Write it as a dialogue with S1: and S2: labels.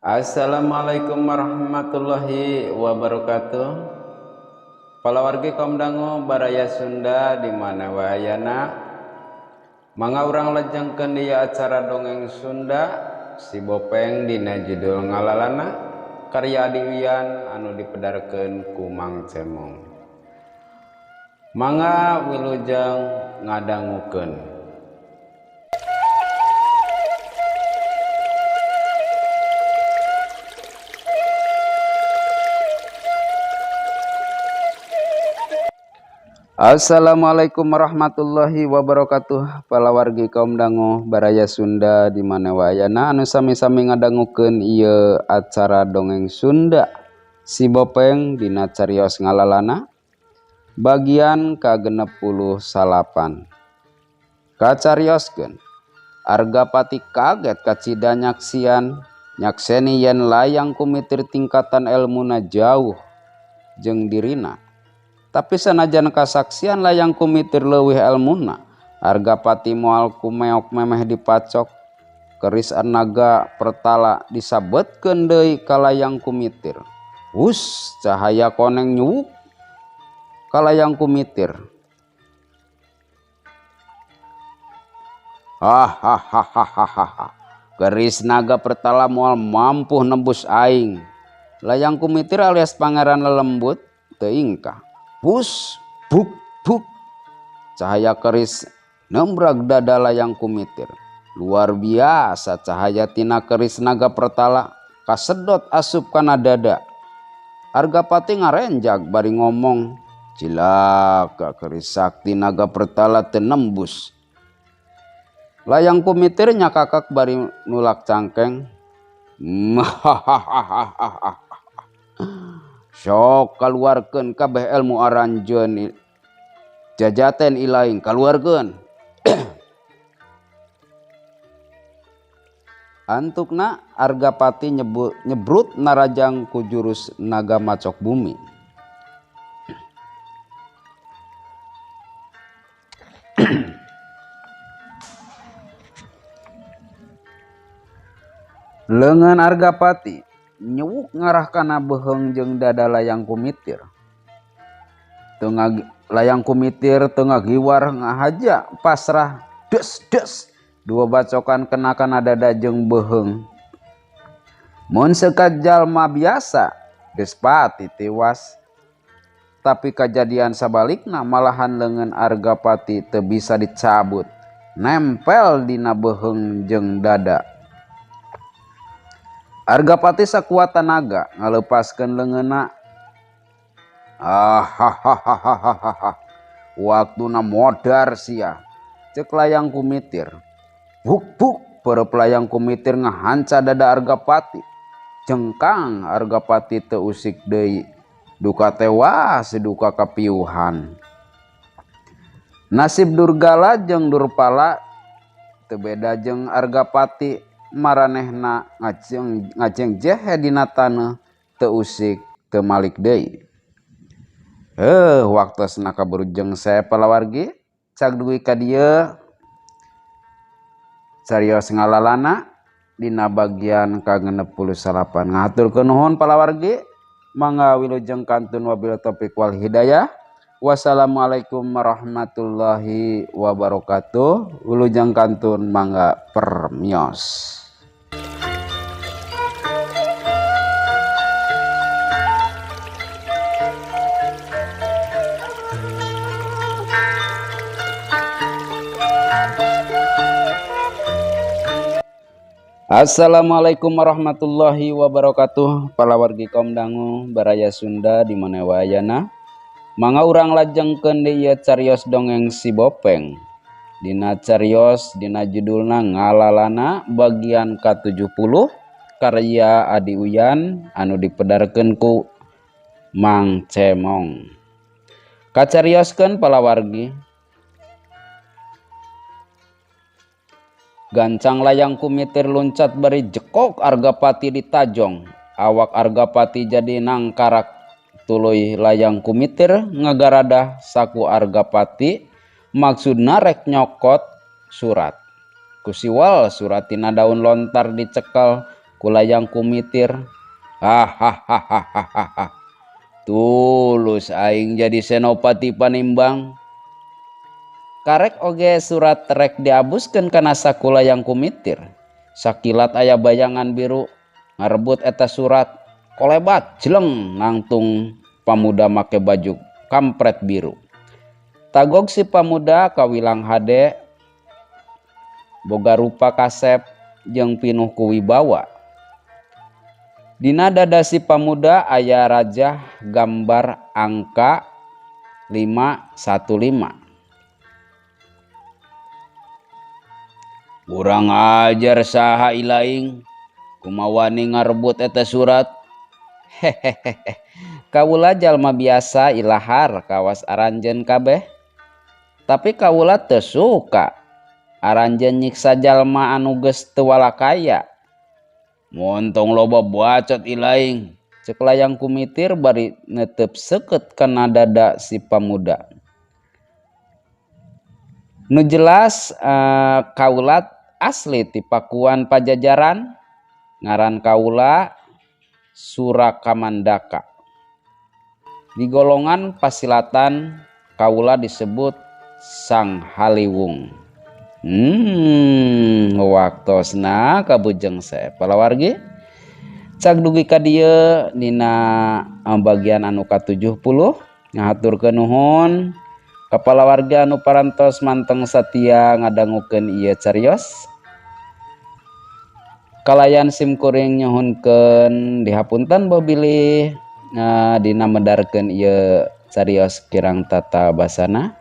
S1: Assalamualaikum warahmatullahi wabarakatuh. Palawargi kaum dangu baraya Sunda di mana wayana mangga urang lajengkeun ieu acara dongeng Sunda si Bopeng dina judul Ngalalana karya Adi Uyan anu dipedarkeun ku Mang Cemong. Mangga wilujeng ngadangukeun. Assalamualaikum warahmatullahi wabarakatuh. Palawargi kaum dangu baraya Sunda di mana wayana anu sami-sami ngadangukeun ieu acara dongeng Sunda si Bopeng dina carios Ngalalana bagian ka-69. Kacarioskeun Argapati kaget kacida nyaksian nyakseni yen layang kumitir tingkatan elmuna jauh jeung dirina. Tapi sanajan kasaksian layang kumitir leuwih elmuna, Argapati moal kumeok memeh dipacok. Keris naga pertala disabetkeun deui ka layang kumitir. Hus, cahaya koneng nyuwuk ka layang kumitir. Hahaha. Keris naga pertala moal mampu nembus aing. Layang kumitir alias pangeran lelembut teu ingkah. Bus, buk, buk. Cahaya keris nembrag dada layang kumitir. Luar biasa cahaya tina keris naga pertala kasedot asup kana dada. Argapati ngarenjag bari ngomong, cilaka keris sakti naga pertala teu nembus. Layang kumitir nyakakak bari nulak cangkeng. Sok kaluarkeun kabeh ilmu aranjeun jajaten ilaing kaluarkeun. Antukna Argapati nyebrut narajang ku jurus naga macok bumi. Leungeun Argapati nyewuk ngarah kana beuheung jeung dada layang kumitir. Layang kumitir teu ngagiwar ngahaja pasrah des des dua bacokan kena kana dada jeung beuheung. Mun seukat jalma biasa geus pati tewas. Tapi kajadian sabalikna malahan leungeun Argapati teu bisa dicabut, nempel dina beuheung jeung dada. Argapati sakuat tanaga ngaleupaskeun leungeunna. Ahahahahaha. Waktuna modar sia. Ceuk layang kumitir. Buk buk peureub layang kumitir ngahanca dada Argapati. Jengkang Argapati teu usik deui. Duka tewas duka kapiuhan. Nasib Durgala jeung Durpala teu beda jeung Argapati. Maranehna ngajeng jehe dina taneuh teu usik teu malik deui. Heuh, waktosna kaburu jeung saya palawargi cag dugi ka dieu carios Ngalalana dina bagian ka-69. Ngahaturkeun nuhun palawargi, mangga wilujeng kantun wabillahi taufik wal hidayah. Wassalamualaikum warahmatullahi wabarakatuh. Wilujeng kantun mangga permios. Assalamualaikum warahmatullahi wabarakatuh. Palawargi kaum dangu baraya Sunda di mana wayana. Mangga urang lajengkeun deui ieu carios dongeng si Bopeng. Dina carios dina judulna Ngalalana bagian ka-70 karya Adi Uyan anu dipedarkeun ku Mang Cemong. Kacarioskeun palawargi. Gancang layang kumitir luncat bari jekok Argapati ditajong. Awak Argapati jadi nangkarak tuluy layang kumitir ngagaradah saku Argapati maksudna rek nyokot surat. Kusiwal suratina daun lontar dicekel Ku Layang Kumitir. Hahaha. Tulus aing jadi Senopati Panimbang. Karek oge surat rek diabuskeun kana saku Layang Kumitir. Sakilat aya bayangan biru ngarebut eta surat. Kolebat jeleng nangtung pamuda make baju kampret biru. Tagog si pamuda kawilang hade boga rupa kasep jeung pinuh ku wibawa. Dina dada si pamuda aya rajah gambar angka 515. Kurang ajar saha ilaing kumawani ngarebut eta surat. Hehehe. Kawula jalma biasa ilahar kawas aranjeun kabeh. Tapi kawula teu suka aranjeun nyiksa jalma anu geus teu walakaya. Montong loba bacot ilaing, cek Layang Kumitir bari netep seukeut kana dada si pamuda. Nu jelas kaulat asli ti Pakuan Pajajaran, ngaran kaula Surakamandaka. Di golongan pasilatan kaula disebut Sang Haliwung. Waktosna kabujeng palawargi. Cag dugi ka dieu dina bagian anu ka-70 ngahaturkeun nuhun ka palawargi anu parantos manteng satia ngadangukeun ieu carios. Kalayan sim kuring nyuhunkeun dihapunten bobilih dina medarkeun ieu carios kirang tata basana.